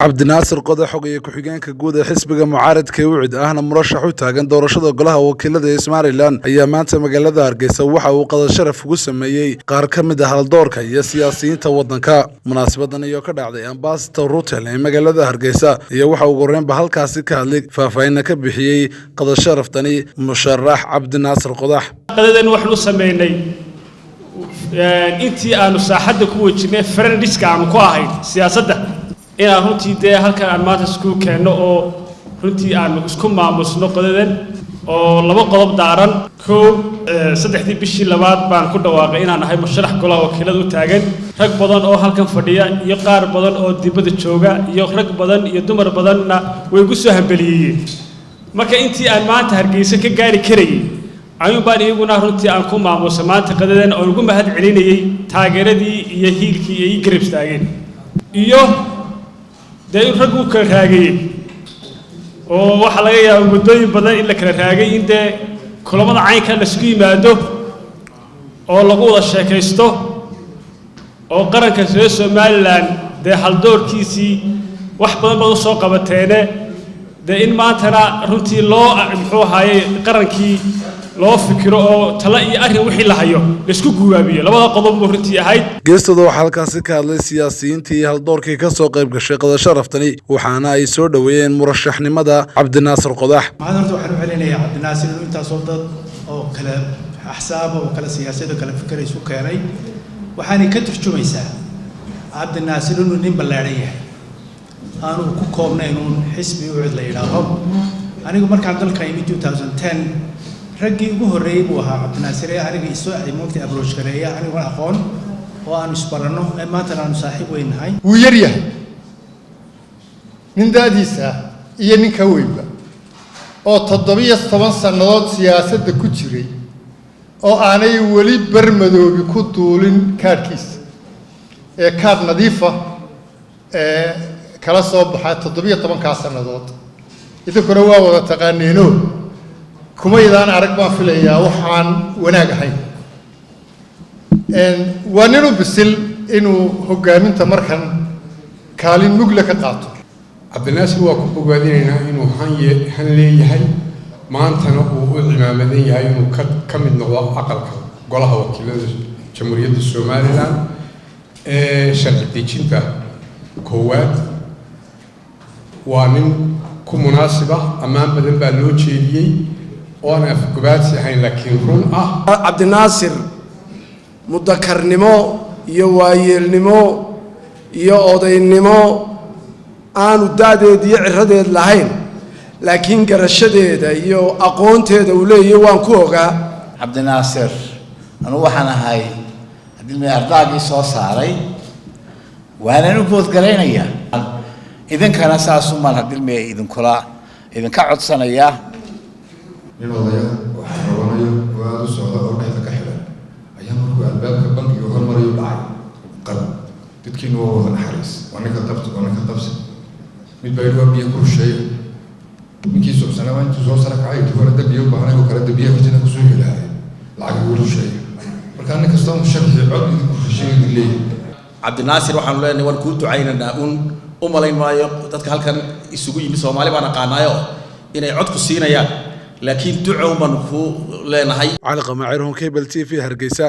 Cabdinaasir Qodax, xogaye ku-xigeenka guud ee xisbiga mucaaradka ee UCID, ahna murashax u taagan doorashada golaha wakiilada ee Somaliland, ayaa maanta magaalada Hargeysa waxa uu qadar sharaf ugu sameeyey qaar ka mid ah haldoorka iyo siyaasiyiinta waddanka. Munaasabadan iyoo ka dhacday Ambassador Hotel ee magaalada Hargeysa iyo waxa ugu horreynba halkaasi ka hadlay, faahfaahinna ka bixiyey qadar sharaftani musharax Cabdinaasir Qodax. Qadadan waxaan u sameynay intii aanu saaxadda ku wejinay, friendska aanu ku ahayn siyaasadda, inaan runtii dee halkan aan maanta isku keenno oo runtii aanu isku maamusno qadadan oo laba qodob daaran. Kow, 3dii bishii labaad baan ku dhawaaqay inaan ahay musharax golaha wakiilada u taagan. Rag badan oo halkan fadhiya iyo qaar badan oo dibadda jooga iyo rag badan iyo dumar badanna way igu soo hambeliyeeyeen. Marka intii aan maanta Hargeysa ka gaari karayay ayuun baan iyaguna runtii aan ku maamuusay maanta qadadan, oon ugu mahad celinayey taageeradii iyo hiilkii iyo ii garab istaageen, iyo dee in raggu u kala raagayey oo waxaa laga yaabaa muddooyin badan in la kala raagay, in dee kulamada caynka laisku yimaado oo lagu wada sheekaysto oo qaranka reer Somaliland dee haldoorkiisii wax badan baad usoo qabateene, dee in maantana runtii loo, muxuu ahaaye, qarankii loo fikiro oo talo iyo arrin wixii la hayo laisku guwaabiyo. Labada qodob buu runtii ahayd. Geestooda waxaa halkaasi ka hadlay siyaasiyiintii iyo haldoorkii ka soo qayb gashay qadar sharaftani, waxaana ay soo dhoweeyeen murashaxnimada Cabdinaasir Qodax. Maxaad horta waxaan u celinayaa Cabdinaasir inuu intaasoo dad oo kale axsaaba oo kale siyaasad oo kale fikir isu keenay. Waxaanay ka turjumaysaa Cabdinaasir inuu nin ballaadhan yahay, aanu ku koobnayn uun xisbi UCID la yidhaaho. Anigu markaan dalka imid 2010, raggii ugu horreeyey buu ahaa Cabdinaasir ee aniga isoo moogtay approach gareeya, aniguna aqoon oo aanu isbaranno, ee maantana aanu saaxiib weyn nahay. Wuu yar yahay nin da'diisa ah iyo nin ka weynba oo 17 sannadood siyaasadda ku jiray oo aanay weli barmadoobi ku duulin kaadhkiisa, ee kaadh nadiifa ee kala soo baxa 17-kaa sannadood. Idinkuna waa wada taqaaniino, kumaydaan arag baan filayaa waxaan wanaag ahayn. Waa nin u bisil inuu hoggaaminta markan kaalin mugle ka qaato. Cabdinaasir waa ku bogaadinaynaa inuu han leeyahay, maantana uu u cimaamadan yahay inuu ka mid noqdo aqalka golaha wakiilada Jamhuuriyadda Somaliland ee sharci dejinta koowaad. Waa nin ku munaasib ah. Ammaan badan baa loo jeediyey oo aan afgobaadsi ahayn laakiin run ah. Cabdinaasir mudakarnimo iyo waayeelnimo iyo odaynimo aanu da'deed iyo ciradeed lahayn, laakiin garashadeeda iyo aqoonteeda uu leeyahy waan ku ogaa. Cabdinaasir, anugu waxaan ahay haddii ardaagii soo saaray, waanan u boodgaraynaya. Idinkana saasumaan hadilmiya idinkula idinka codsanaya. Nin odaya oo xarabanayo oo aada u socda oo dhexda ka xidhan ayaa markuu albaabka bankiga hormarayo dhacay qab. Dadkiinu waa wada naxariis, waa ninka dabsi, waa ninka dabsi. Mid baa yidhi, "Waa biyo ku rusheeya." Ninkii subsanaa waa intuu soo sara kacay, intii hore da biyo u baahnay oo kale da biyo hortina kusoo helaayay, lacag igu rusheeya. Marka nin kastoo musharxii cod idinku rusheeya idin leeyahay. Cabdinaasir waxaanu leenahay waan kuu ducaynaynaa. Uun u malayn maayo dadka halkan isugu yimi, Soomaali baan aqaanaayo, inay codku siinayaan, laakiin ducow baanu kuu leenahay. Cali Qamaacir, Horn Cable TV, Hargeysa.